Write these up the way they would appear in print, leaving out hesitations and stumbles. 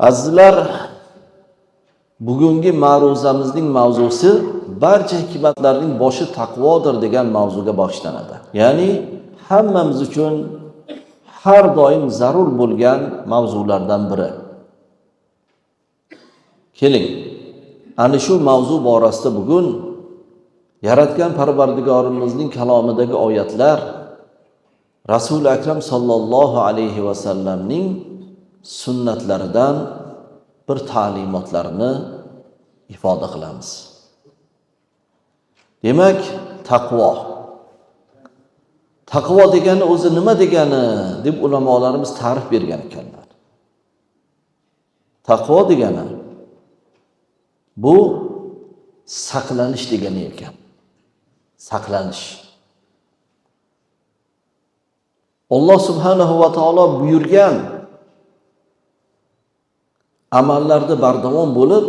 Azizlar, bugungi ma'ruzamizning mavzusi barcha hikmatlarning boshi taqvodir degan mavzuga bag'ishlanadi. Ya'ni hammamiz uchun har doim zarur bo'lgan mavzulardan biri. Keling, ana shu mavzu borasida bugun Yaratgan Parvardigorimizning kalomidagi oyatlar, Rasuli Akram sallallohu alayhi va sallamning sunnatlaridan bir ta'limotlarni ifoda qilamiz. Demak, taqvo. Taqvo degani o'zi nima degani deb ulamolarimiz ta'rif bergan ekanlar. Taqvo degani bu saqlanish degani ekan. Saqlanish. Alloh subhanahu va taolo buyurgan amallarda bardavom bo'lib,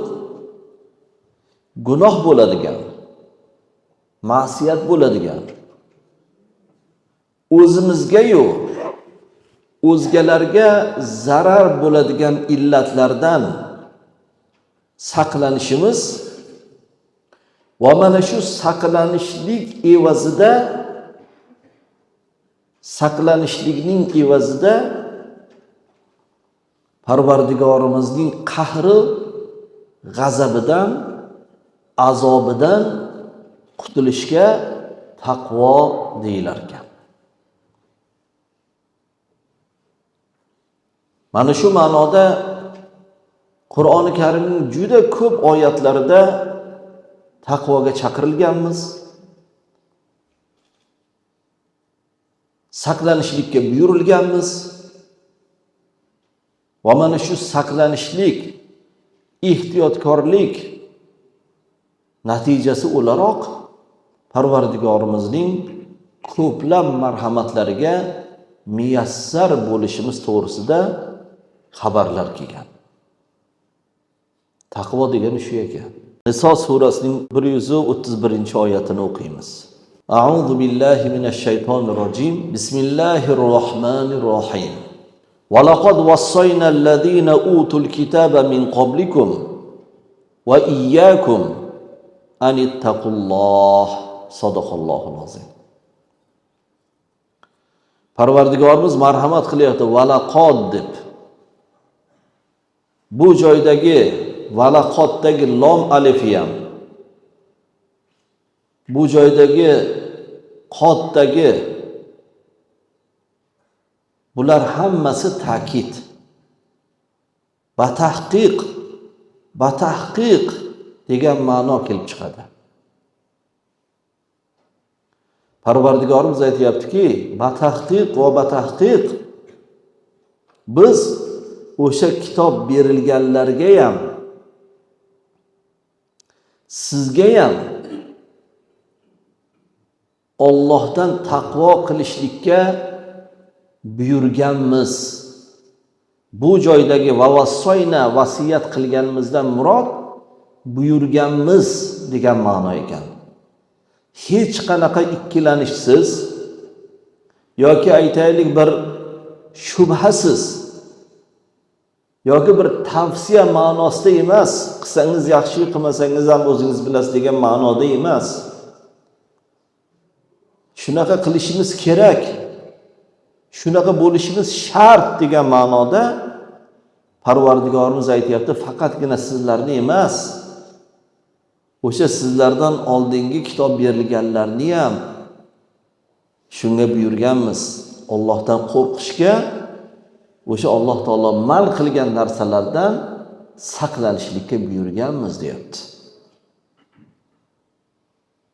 gunoh bo'ladigan, ma'siyat bo'ladigan, o'zimizga-yu o'zgalarga zarar bo'ladigan illatlardan saqlanishimiz va mana shu saqlanishlik evazida, saqlanishlikning evazida Parvardigorimizning qahri, g'azabidan, azobidan qutulishga taqvo deyilar ekan. Mana shu ma'noda Qur'oni Karimning juda ko'p oyatlarida taqvoga chaqirilganmiz. Saqlanishlikka buyurilganmiz. Va mana shu saqlanishlik, ehtiyotkorlik natijasi o'laroq Parvardigorimizning ko'plab marhamatlariga muyassar bo'lishimiz to'g'risida xabarlar kelgan. Taqvo degani shu ekan. Niso surasining 131-oyatini o'qiymiz. A'udhu billahi minash shaytonir rojim. Bismillahir rohmanir rohim. وَلَقَدْ وَصَّيْنَا الَّذِينَ أُوتُوا الْكِتَابَ مِنْ قَبْلِكُمْ وَإِيَّاكُمْ أَنِ اتَّقُوا اللَّهَ. Sadaqallohul azim. Parvardigorimiz marhamat qilyapti valaqod deb. Bu joydagi valaqoddagi lom alifi ham, bu joydagi qoddagi bular hammasi ta'kid. Batahqiq, batahqiq degan ma'no kelib chiqadi. Parvardigorimiz aytayaptiki, batahqiq va batahqiq biz o'sha kitob berilganlarga ham, sizga ham Allohdan taqvo qilishlikka buyurganmiz. Bu joydagi vavassoyna vasiyat qilganimizdan murod buyurganmiz degan ma'no ekan. Hech qanaqa ikkilanishsiz yoki aytaylik bir shubhasiz yoki bir tavsiya ma'nosida emas, qilsangiz yaxshi, qilmasangiz ham o'zingiz bilasiz degan ma'noda emas. Shunaqa qilishimiz kerak, shunaqa bo'lishimiz shart degan ma'noda Parvardigorimiz aytyapti, faqatgina sizlarni emas, o'sha sizlardan oldingi kitob berilganlarni ham shunga buyurganmiz. Allohdan qo'rqishga, o'sha Alloh taolo man qilgan narsalardan saqlanishlikka buyurganmiz deyapti.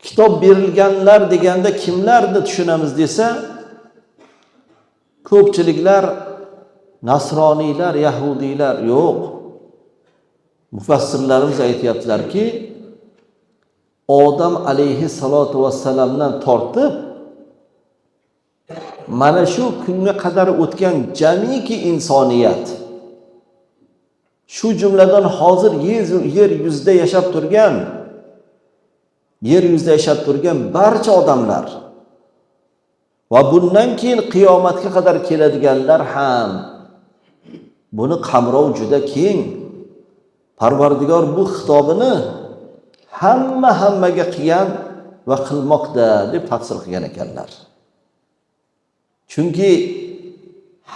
Kitob berilganlar deganda kimlarni tushunamiz desa, ko'pchiliklar nasroniylar, yahudiylar yo'q. Mufassirlarimiz aytyaptilarki, Odam alayhi salatu vassalamdan tortib mana shu kunga qadar o'tgan jamiki insoniyat, shu jumladan hozir yer yuzida yashab turgan, yer yuzida yashab turgan barcha odamlar va bundan keyin qiyomatga qadar keladiganlar ham Buni qamrov juda keng. Parvardigor bu xitobini hammaga qilgan va qilmoqda deb tafsir qilgan ekanlar. Chunki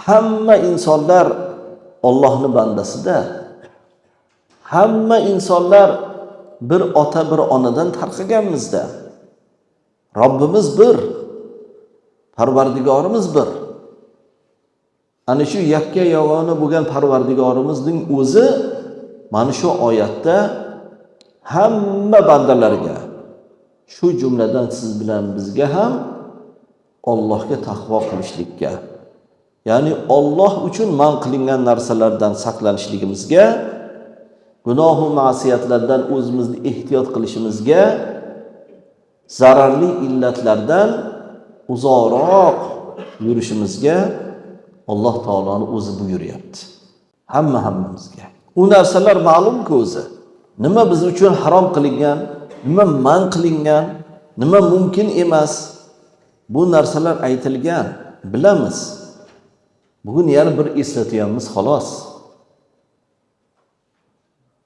hamma insonlar Allohning bandasida. Hamma insonlar bir ota, bir onadan tarqaganmizda. Robbimiz bir, Parvardigorimiz bir. Ana shu yakka yagona bo'lgan Parvardigorimizning o'zi mana shu oyatda hamma bandalarga, shu jumladan siz bilan bizga ham Allohga taqvo qilishlikka, ya'ni Alloh uchun man qilingan narsalardan saqlanishligimizga, gunoh va ma'siyatlardan o'zimizni ehtiyot qilishimizga, zararli illatlardan uzoqroq yurishimizga Alloh taoloni o'zi buyuryapti. Hammamizga. U narsalar ma'lum-ku o'zi. Nima biz uchun harom qilingan, nima man qilingan, nima mumkin emas. Bu narsalar aytilgan, bilamiz. Bugun yana bir eslatyapmiz xolos.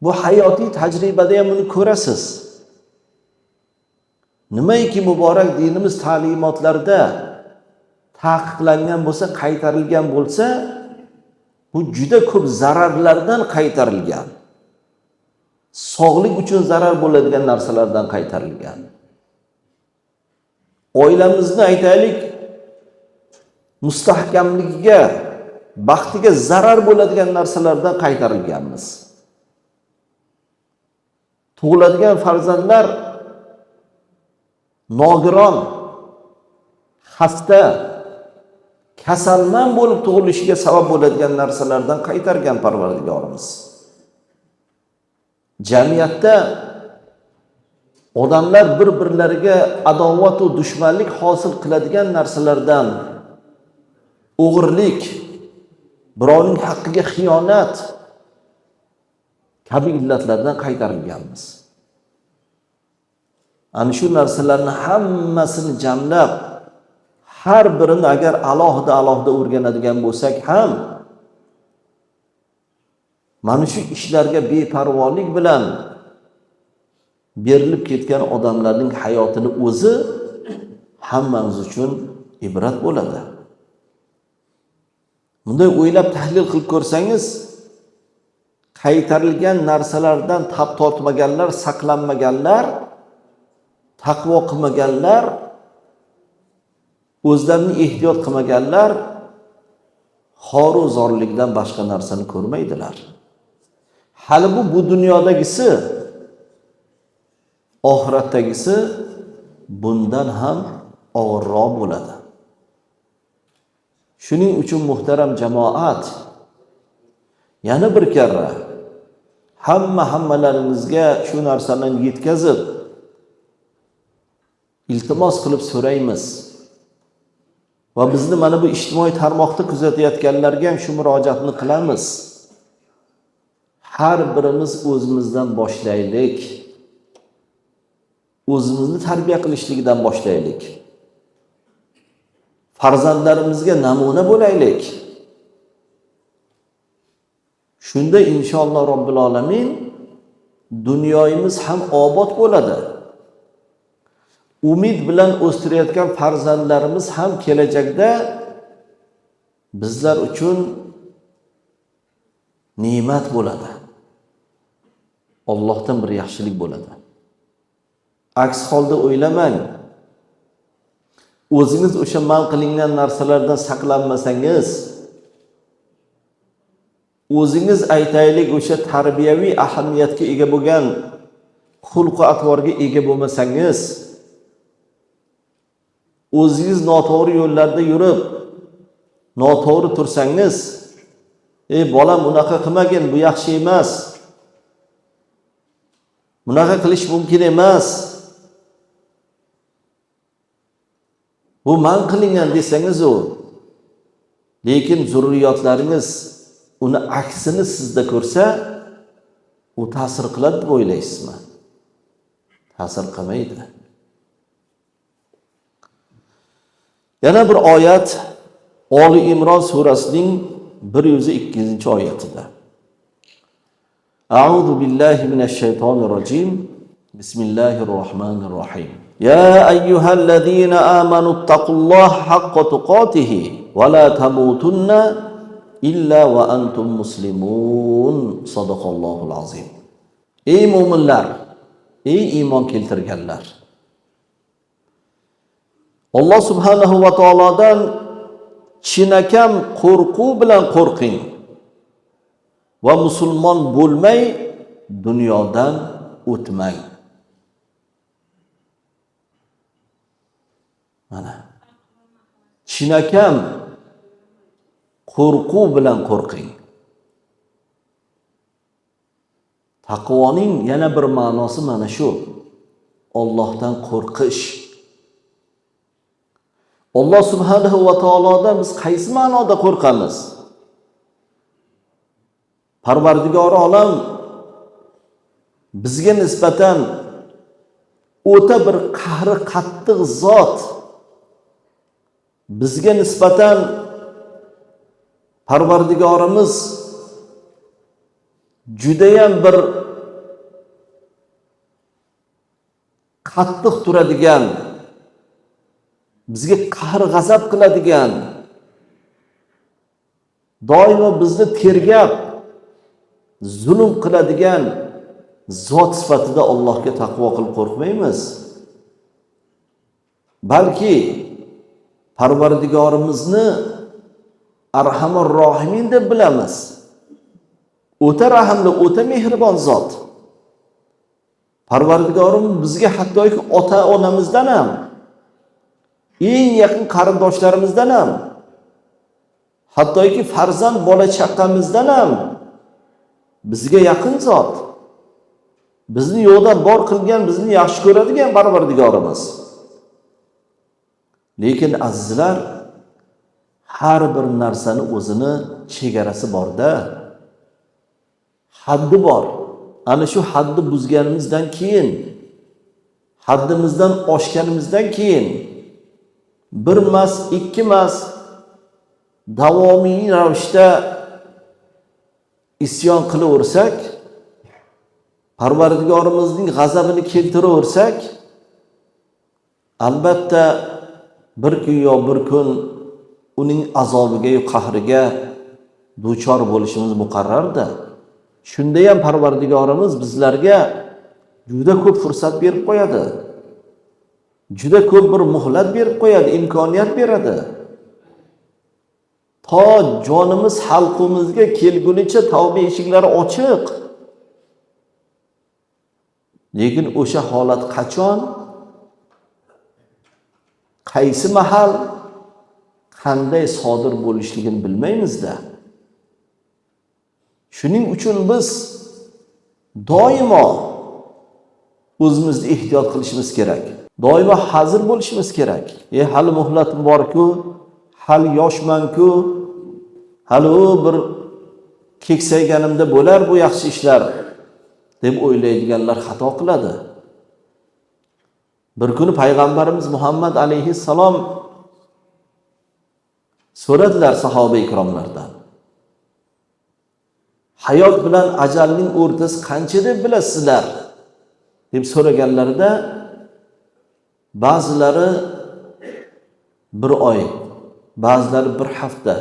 Bu hayotiy tajribada ham buni ko'rasiz. Nimaiki muborak dinimiz ta'limotlarida taqiqlangan bo'lsa, qaytarilgan bo'lsa, bu juda ko'p zararlardan qaytarilgan. Sog'lik uchun zarar bo'ladigan narsalardan qaytarilgan. Oilamizni aytaylik, mustahkamligiga, baxtiga zarar bo'ladigan narsalardan qaytarilganmiz. Tug'iladigan farzandlar nogiron, xasta, kasalman bo'lib tug'ilishiga sabab bo'ladigan narsalardan qaytargan Parvardigorimiz. Jamiyatda odamlar bir-birlariga adovat va dushmanlik hosil qiladigan narsalardan, o'g'irlik, birovning haqqiga xiyonat kabi illatlardan qaytarilganmiz. Ana shu narsalarni hammasini jamlab, har birini agar alohida o'rganadigan bo'lsak ham, mana shu ishlarga beparvolik bilan berilib ketgan odamlarning hayotini o'zi hammamiz uchun ibrat bo'ladi. Bunday o'ylab tahlil qilib ko'rsangiz, qaytarilgan narsalardan tap tortmaganlar, saqlanmaganlar, taqvo qilmaganlar, o'zlarini ehtiyot qilmaganlar xoru zorlikdan boshqa narsani ko'rmaydilar. Hali bu dunyodagisi, oxiratdagisi bundan ham og'irroq bo'ladi. Shuning uchun muhtaram jamoat, yana bir karra hammalaringizga shu narsani yetkazib, iltimos qilib so'raymiz. Va bizni mana bu ijtimoiy tarmoqda kuzatayotganlarga ham shu murojaatni qilamiz. Har birimiz o'zimizdan boshlaylik. O'zimizni tarbiya qilishlikdan boshlaylik. Farzandlarimizga namuna bo'laylik. Shunda inshaalloh Robbil alamin dunyomiz ham obod bo'ladi. Umid bilan o'stirayotgan farzandlarimiz ham kelajakda bizlar uchun ne'mat bo'ladi. Allohdan bir yaxshilik bo'ladi. Aks holda o'ylamang. O'zingiz o'sha man qilingan narsalardan saqlanmasangiz, o'zingiz aytaylik o'sha tarbiyaviy ahamiyatga ega bo'lgan xulq atvorga ega bo'lmasangiz, o'zingiz noto'g'ri yo'llarda yurib, noto'g'ri tursangiz, ey bolam unaqa qilmagin, bu yaxshi emas. Bunaqa qilish mumkin emas. Bu man qilingan desangiz u, lekin zurriyotlaringiz uni aksini sizda ko'rsa, u ta'sir qiladi deb o'ylaysizmi? Ta'sir qilmaydi. Yana bir oyat Oli Imron surasining 102-oyatida. A'udhu billahi minash shaytonir rojim. Bismillahir rohmanir rohim. Ya ayyuhallazina amanu ittaqulloha haqqa tuqatihi va la tamutunna illa va antum muslimun. Sadaqallohul azim. Ey mo'minlar, ey iymon keltirganlar. Alloh subhanahu va taolodan chinakam qo'rquv bilan qo'rqing va musulmon bo'lmay dunyodan o'tmang. Mana chinakam qo'rquv bilan qo'rqing. Taqvoning yana bir ma'nosi mana shu. Allohdan qo'rqish. Alloh subhanahu va taolodan biz qaysi ma'noda qo'rqamiz? Parvardigor olam bizga nisbatan o'ta bir qahri qattiq zot. Bizga nisbatan Parvardigorimiz judayam bir qattiq turadigan, bizga qahr g'azab qiladigan, doimo bizni tergab zulm qiladigan zot sifatida Allohga taqvo qilib qo'rqmaymiz. Balki Parvardigorimizni Arhamur Rohimin deb bilamiz. O'ta rahimli, o'ta mehribon zot. Parvardigorimiz bizga hattoki ota-onamizdan ham, eng yaqin qarindoshlarimizdan ham, hattoki farzand bola chaqamizdan ham bizga yaqin zot. Bizni yo'ldan bor qilgan, bizni yaxshi ko'radigan Parvardigorimiz. Lekin azizlar, har bir narsani o'zini chegarasi borda, haddi bor. Ana shu haddi buzganimizdan keyin, haddimizdan oshganimizdan keyin bir mas, ikki mas davomiy ravishda isyon qilaversak, Parvardigorimizning g'azabini keltiraversak, albatta bir kun yo bir kun uning azobiga yo qahriga duchor bo'lishimiz muqarrarda. Shunda ham Parvardigorimiz bizlarga juda ko'p fursat berib qo'yadi. Juda ko'p bir muhlat berib qo'yadi, imkoniyat beradi. To jonimiz halqumizga kelgunicha tavba eshiklari ochiq. Lekin o'sha holat qachon, qaysi mahal, qanday sodir bo'lishligini bilmaymizda. Shuning uchun biz doimo o'zimizni ehtiyot qilishimiz kerak. Doimo hazir bo'lishimiz kerak. Hali muhlatim bor-ku, hali yoshman-ku, hali u bir keksayganimda bo'lar bu yaxshi ishlar deb o'ylaydiganlar xato qiladi. Bir kuni payg'ambarimiz Muhammad alayhissalom so'radilar sahoba ikromlardan. Hayot bilan ajalning o'rtasi qancha deb bilasizlar? Deb so'raganlarida ba'zilari bir oy, ba'zilari bir hafta,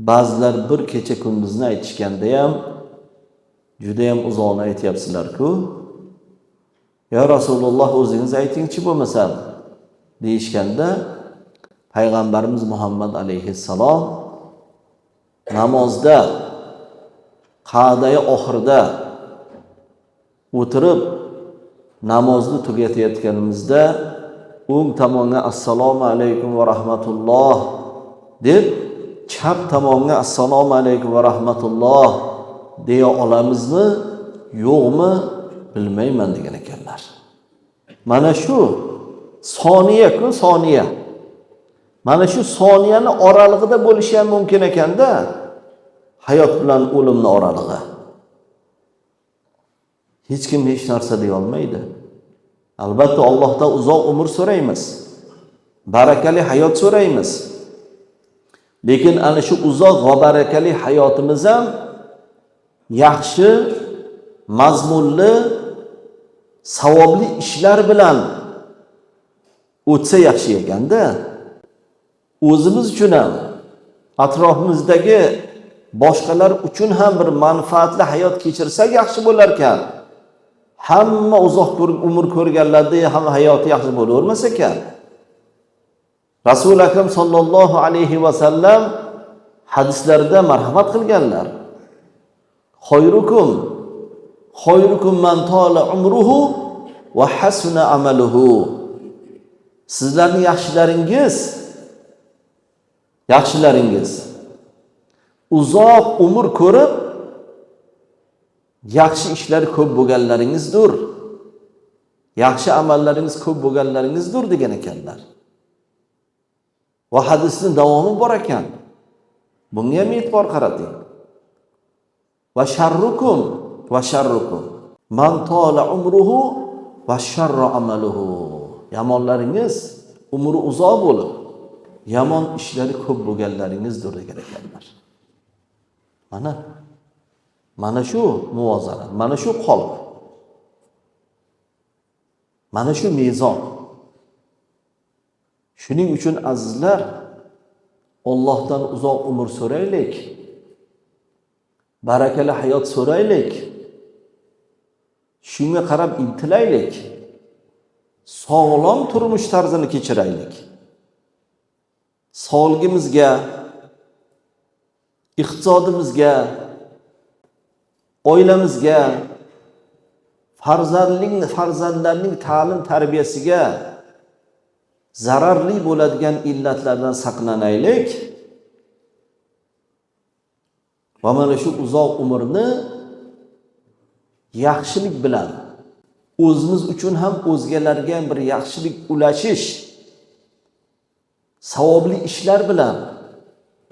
ba'zilari bir kecha kunduzni aytishganda ham juda ham uzoqni aytyapsizlar-ku. Ya Rasululloh, o'zingiz aytingchi bo'lmasam deyishganda payg'ambarimiz Muhammad alayhissalom namozda qa'dai oxirida o'tirib namozni tugatayotganimizda o'ng tomonga assalomu alaykum va rahmatulloh deb, chap tomonga assalomu alaykum va rahmatulloh deya olamizmi, yo'qmi bilmayman degan ekanlar. Mana shu soniya-ku, soniya. Mana shu soniyani oralig'ida bo'lishi ham mumkin ekanda, hayot bilan o'limni oralig'i. Hech kim hech narsa deya olmaydi. Albatta Allohdan uzoq umr so'raymiz. Barakali hayot so'raymiz. Lekin ana shu uzoq va barakali hayotimiz ham yaxshi, mazmunli, savobli ishlar bilan o'tsa yaxshi ekanda. O'zimiz uchun ham, atrofimizdagi boshqalar uchun ham bir manfaatli hayot kechirsak yaxshi bo'lar ekan. Hamma uzoq umr ko'rganlarda ham hayoti yaxshi bo'lavermas ekan. Rasuli Akram sallallohu alayhi va sallam hadislarida marhamat qilganlar. Xoyrukum xoyrukum man tola umruhu va hasuna amaluhu. Sizlarning yaxshilaringiz uzoq umr ko'rib yaxshi ishlar ko'p bo'lganlaringizdir. Yaxshi amallaringiz ko'p bo'lganlaringizdir degan ekanlar. Va hadisning davomi bor ekan. Bunga ham e'tibor qarating. Va sharrukum man tola umruhu va sharra amaluhu. Yomonlaringiz umri uzoq bo'lib, yomon ishlari ko'p bo'lganlaringizdir degan ekanlar. Mana shu muvozanat, mana shu qolip, mana shu mezon. Shuning uchun azizlar, Allohdan uzoq umr so'raylik, barakali hayot so'raylik, shunga qarab intilaylik, sog'lom turmush tarzini kechiraylik. Sog'ligimizga, iqtisodimizga, oilamizga, farzandlarning ta'lim tarbiyasiga zararli bo'ladigan illatlardan saqlanaylik. Va mana shu uzoq umrni yaxshilik bilan o'zimiz uchun ham o'zgalarga ham bir yaxshilik ulashish, savobli ishlar bilan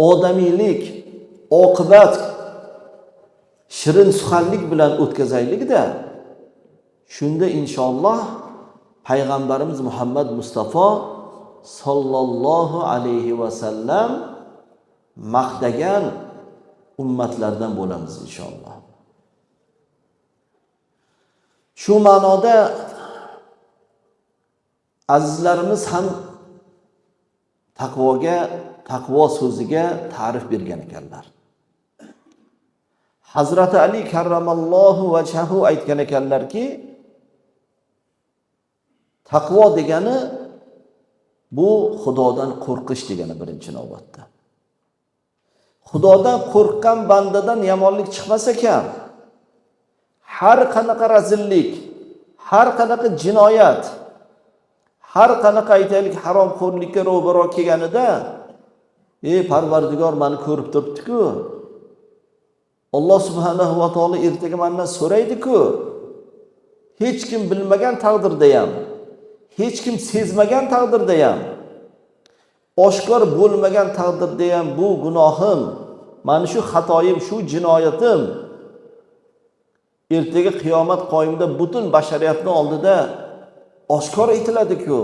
odamiylik, oqibat, shirin suxanlik bilan o'tkazaylik-da, shunda inshaalloh payg'ambarimiz Muhammad Mustafa sallallohu alayhi va sallam maqtagan ummatlardan bo'lamiz inshaalloh. Shu ma'noda azizlarimiz ham taqvoga, taqvo so'ziga ta'rif bergan ekanlar. Hazrati Ali karramallohu vajhahu aytgan ekanlarki, taqvo degani bu Xudodan qo'rqish degani birinchi navbatda. Xudodan qo'rqqan bandadan yomonlik chiqmas ekan. Har qanaqa razillik, har qanaqa jinoyat, har qanaqa aytaylik haromxo'rlikka ro'baro kelganida, ey Parvardigor meni ko'rib turibdi-ku. Alloh subhanahu va taolo ertaga mendan so'raydi-ku. Hech kim bilmagan taqdirda ham, hech kim sezmagan taqdirda ham, oshkor bo'lmagan taqdirda ham bu gunohim, mana shu xatoyim, shu jinoyatim ertaga qiyomat qoyimida butun bashariyatning oldida oshkor etiladi-ku.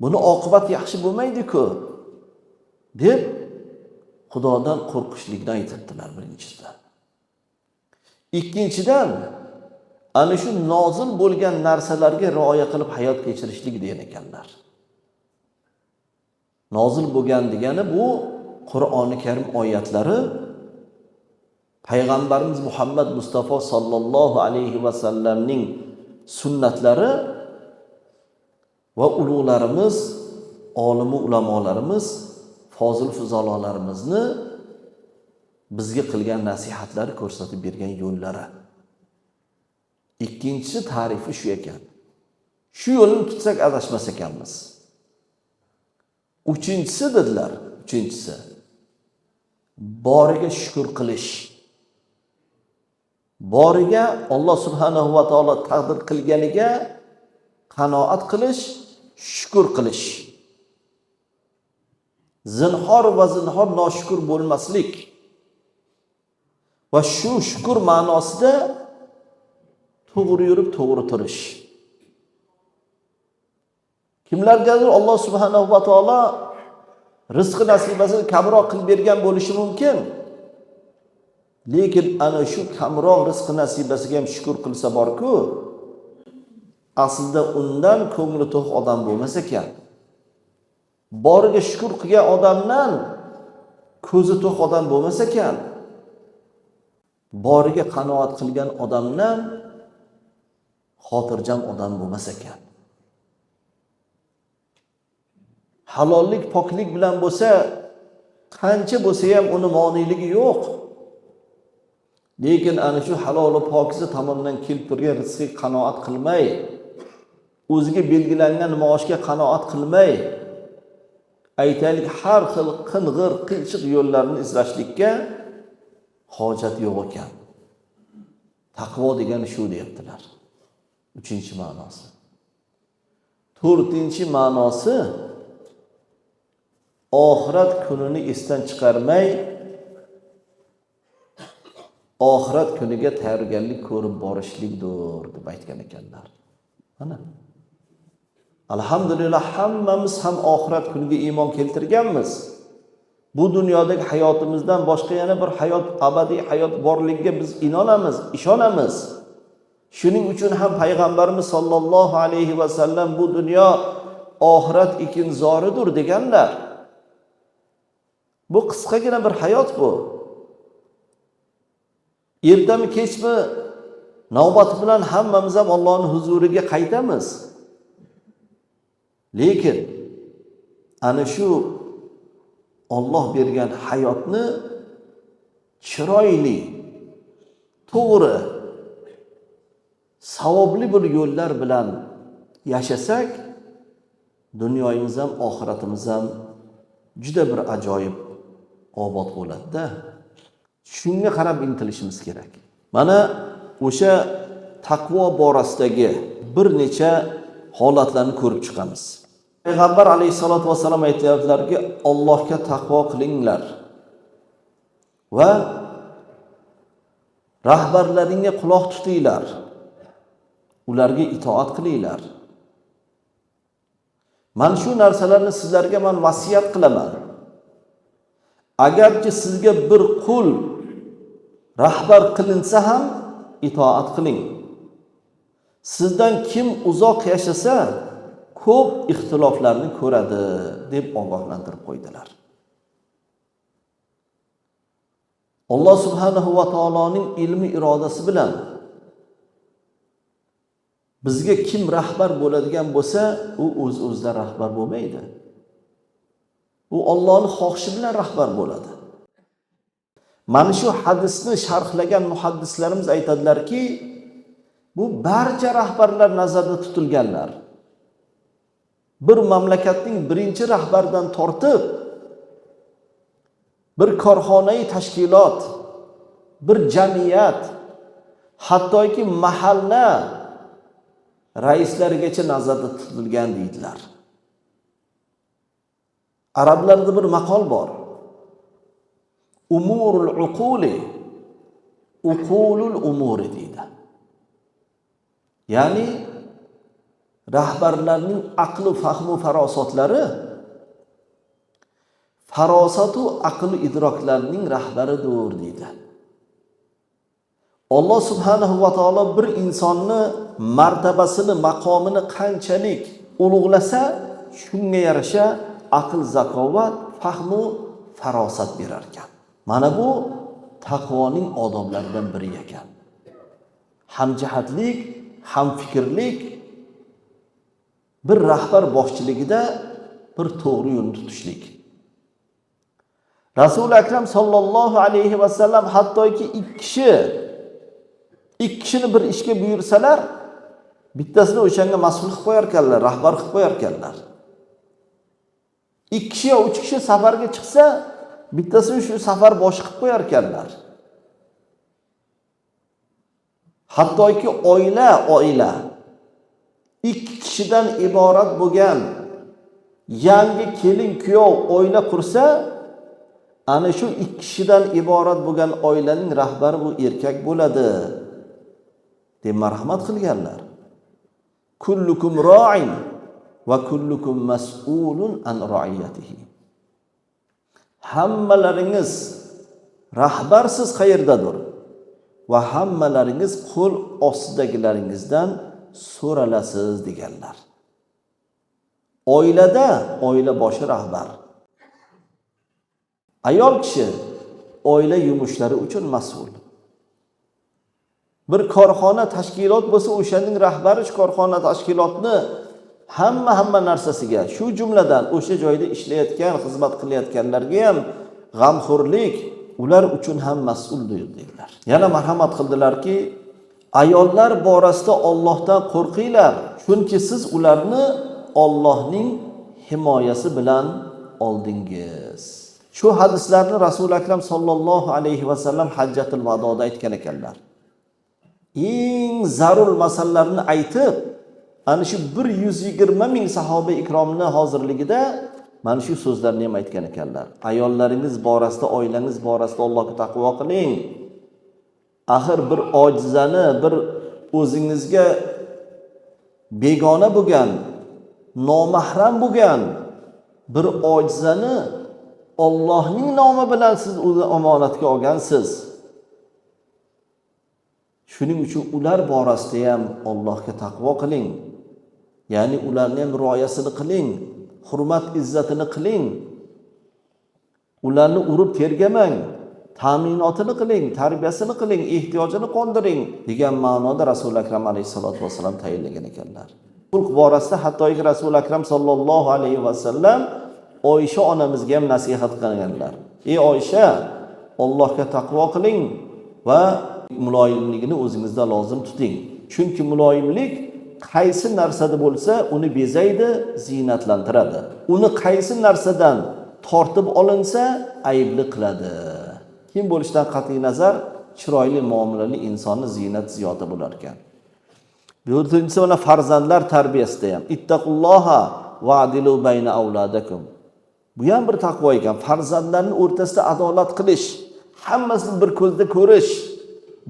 Buni oqibati yaxshi bo'lmaydi-ku deb Xudodan qo'rqishlikni aytibdilar birinchidan. Ikkinchidan, ana shu nozil bo'lgan narsalarga rioya qilib hayot kechirishlik degan ekanlar. Nozil bo'lgan degani bu Qur'oni Karim oyatlari, payg'ambarimiz Muhammad Mustafa sallallohu alayhi va sallamning sunnatlari va ulug'larimiz, olimu ulamolarimiz, fozil fuzalolarimizni bizga qilgan nasihatlari, ko'rsatib bergan yo'llari. Ikkinchisi ta'rifi shu ekan. Shu yo'lni tutsak adashmas ekanmiz. Uchinchisi dedilar, uchinchisi boriga shukr qilish. Boriga Alloh subhanahu va taolo taqdir qilganiga qanoat qilish, shukr qilish. Zinhor va zinhor noshukur bo'lmaslik. Va shu shukr ma'nosida to'g'ri yurib, to'g'ri turish. Kimlargadir Alloh subhanahu va taolo Rizqi nasibasini kamroq qilib bergan bo'lishi mumkin. Lekin ana shu kamroq rizqi nasibasiga ham shukr qilsa borku, aslida undan ko'ngli to'q odam bo'lmas ekan. Boriga shukr qilgan odamdan ko'zi to'q odam bo'lmas ekan. Boriga qanoat qilgan odamdan xotirjam odam bo'lmas ekan. Halollik, poklik bilan bo'lsa, qancha bo'lsa ham uni moneyligi yo'q. Lekin ana shu halol va pokiza tomondan kelib turgan rizqga qanoat qilmay, o'ziga belgilangan maoshga qanoat qilmay, aytaylik har xil qing'ir, qiyshiq yo'llarni izlashlikka hojat yo'q ekan. Taqvo degani shu deyaptilar. Uchinchi ma'nosi. To'rtinchi ma'nosi oxirat kunini esdan chiqarmay, oxirat kuniga tayyorgarlik ko'rib borishlikdir deb aytgan ekanlar. Mana. Alhamdulillah hammamiz ham oxirat kuniga iymon keltirganmiz. Bu dunyodagi hayotimizdan boshqa yana bir hayot, abadiy hayot borligiga biz inonamiz, ishonamiz. Shuning uchun ham payg'ambarimiz sollallohu alayhi va sallam bu dunyo oxirat ekinzoridir deganlar. Bu qisqagina bir hayot bu. Ertami kechmi navbat bilan hammamiz ham Allohning huzuriga qaytamiz. Lekin ana shu Alloh bergan hayotni chiroyli, to'g'ri, savobli bir yo'llar bilan yashasak, dunyomiz ham, oxiratimiz ham juda bir ajoyib obod bo'ladi-da. Shunga qarab intilishimiz kerak. Mana o'sha taqvo borasidagi bir necha holatlarni ko'rib chiqamiz. Payg'ambar alayhisolatu vasallam aytayaptilarki, Allohga taqvo qilinglar va rahbarlaringga quloq tutinglar, ularga itoat qilinglar. Mana shu narsalarni sizlarga men vasiyat qilaman. Agarki sizga bir qul rahbar qilinsa ham itoat qiling. Sizdan kim uzoq yashasa, ko'p ixtiloflarni ko'radi deb ogohlantirib qo'ydilar. Alloh subhanahu va taoloning ilmi irodasi bilan bizga kim rahbar bo'ladigan bo'lsa, u o'z-o'zidan rahbar bo'lmaydi. U Allohning xohishi bilan rahbar bo'ladi. Mana shu hadisni sharhlagan muhaddislarimiz aytadilarki, bu barcha rahbarlar nazarda tutilganlar. Bir mamlakatning birinchi rahbaridan tortib, bir korxonai tashkilot, bir jamiyat, hattoki mahalla raislarigacha nazarda tutilgan deydilar. Arablarda bir maqol bor. Umurul uquli uqulul umuri deydi. Ya'ni rahbarlarning aqli, fahmu, farosatlari farosatu aqli idroklarning rahbaridir deydi. Alloh subhanahu va taolo bir insonni martabasini, maqomini qanchalik ulug'lasa, shunga yarasha aql, zakovat, fahmu, farosat berar ekan. Mana bu taqvoning odoblaridan biri ekan. Hamjihatlik, hamfikrlik bir rahbar boshchiligida bir to'g'ri yo'lni tutishlik. Rasuli Akram sallallohu alayhi va sallam hattoki ikki kishini bir ishga buyursalar, bittasini o'shanga mas'ul qilib qo'yar ekanlar, rahbar qilib qo'yar ekanlar. 2 kishi yo 3 kishi safarga chiqsa, bittasini shu safar boshi qilib qo'yar ekanlar. Hattoki oila 2 kishidan iborat bo'lgan yangi kelin kuyov oila qursa, ana shu 2 kishidan iborat bo'lgan oilaning rahbari bu erkak bo'ladi deb marhamat qilganlar. Kullukum ra'in va kullukum mas'ulun an ra'iyatihi. Hammalaringiz rahbarsiz qayerdadir va hammalaringiz qo'l ostidagilaringizdan so'ralasiz deganlar. Oilada oila boshi rahbar. Ayol kishi oila yumushlari uchun mas'ul. Bir korxona tashkilot bo'lsa, o'shaning rahbari shu korxona tashkilotni hamma narsasiga, shu jumladan o'sha joyda ishlayotgan, xizmat qilayotganlarga ham g'amxo'rlik, ular uchun ham mas'uldir dedilar. Yana marhamat qildilarki, ayollar borasida Allohdan qo'rqinglar, chunki siz ularni Allohning himoyasi bilan oldingiz. Shu hadislarni Rasuli Akram sollallohu alayhi va sallam Hajjatul Vadoda aytgan ekanlar. Eng zarur masalalarni aytib, ana shu 120 ming sahoba ikromni hozirligida mana shu so'zlarni ham aytgan ekanlar. Ayollaringiz borasida, oilangiz borasida Allohga taqvo qiling. Axir bir ojizani, bir o'zingizga begona bo'lgan, nomahram bo'lgan bir ojizani Allohning nomi bilan siz uni omonatga olgansiz. Shuning uchun ular borasida ham Allohga taqvo qiling. Ya'ni ularni ham rioyasini qiling, hurmat izzatini qiling. Ularni urib tergamang, ta'minotini qiling, tarbiyasini qiling, ehtiyojini qondiring degan ma'noda Rasuli Akram alayhisolatu vasallam tayinlagan ekanlar. Xulq borasida hattoki Rasuli Akram sollallohu alayhi vasallam Oysha onamizga ham nasihat qilganlar. Ey Oysha, Allohga taqvo qiling va muloyimligini o'zingizda lozim tuting. Chunki muloyimlik qaysi narsada bo'lsa, uni bezaydi, ziynatlantiradi. Uni qaysi narsadan tortib olinsa, aybli qiladi. Kim bo'lishidan qat'iy nazar, chiroyli muomalali insonni ziynat ziyoda bo'lar ekan. To'rtinchisi, mana farzandlar tarbiyasida ham ittaqulloha va'dilu bayna avladakum. Bu ham bir taqvo ekan. Farzandlarning o'rtasida adolat qilish, hammasini bir ko'zda ko'rish,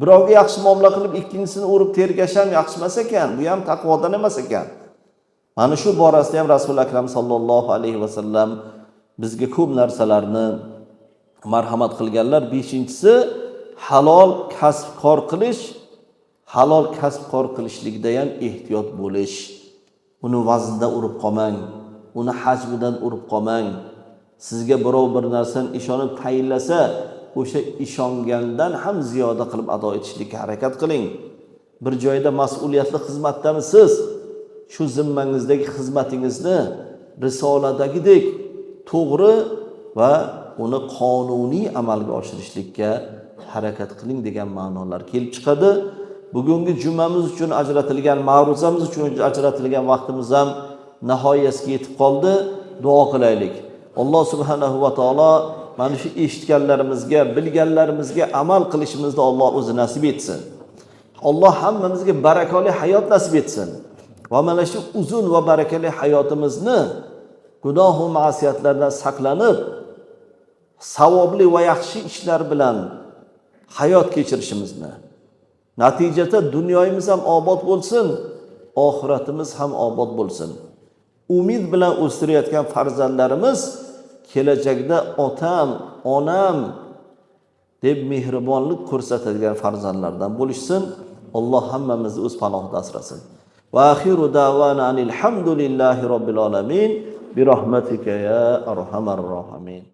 birovga yaxshi muomala qilib ikkinchisini urib tergash ham yaxshi emas ekan. Bu ham taqvodan emas ekan. Mana shu borasida ham Rasuli Akram sollallohu alayhi vasallam bizga ko'p narsalarni marhamat qilganlar. Beshinchisi, halol kasb kor qilish, halol kasb kor qilishlikda ham ehtiyot bo'lish. Uni vaznda urib qolmang, uni hajmidan urib qolmang. Sizga birov bir narsani ishonib tayinlasa, o'sha ishongandan ham ziyoda qilib ado etishlikka harakat qiling. Bir joyda mas'uliyatli xizmatdamisiz? Shu zimmangizdagi xizmatingizni risoladagidek to'g'ri va uni qonuniy amalga oshirishlikka harakat qiling degan ma'nolar kelib chiqadi. Bugungi jumamiz uchun ajratilgan, ma'ruzamiz uchun ajratilgan vaqtimiz ham nihoyasiga yetib qoldi. Duo qilaylik. Alloh subhanahu va taolo mana shu eshitganlarimizga, bilganlarimizga amal qilishimizni Alloh o'zi nasib etsin. Alloh hammamizga barakoli hayot nasib etsin. Va mana shu uzun va barakali hayotimizni gunoh va ma'siyatlardan saqlanib, savobli va yaxshi ishlar bilan hayot kechirishimizni, natijada dunyomiz ham obod bo'lsin, oxiratimiz ham obod bo'lsin. Umid bilan o'stirayotgan farzandlarimiz kelajakda otam, onam deb mehribonlik ko'rsatadigan farzandlardan bo'lishsin. Alloh hammamizni o'z panohida asrasin. Va axiru da'vana anil hamdulillahi robbil alamin. Bi rahmatika ya arhamar rohimin.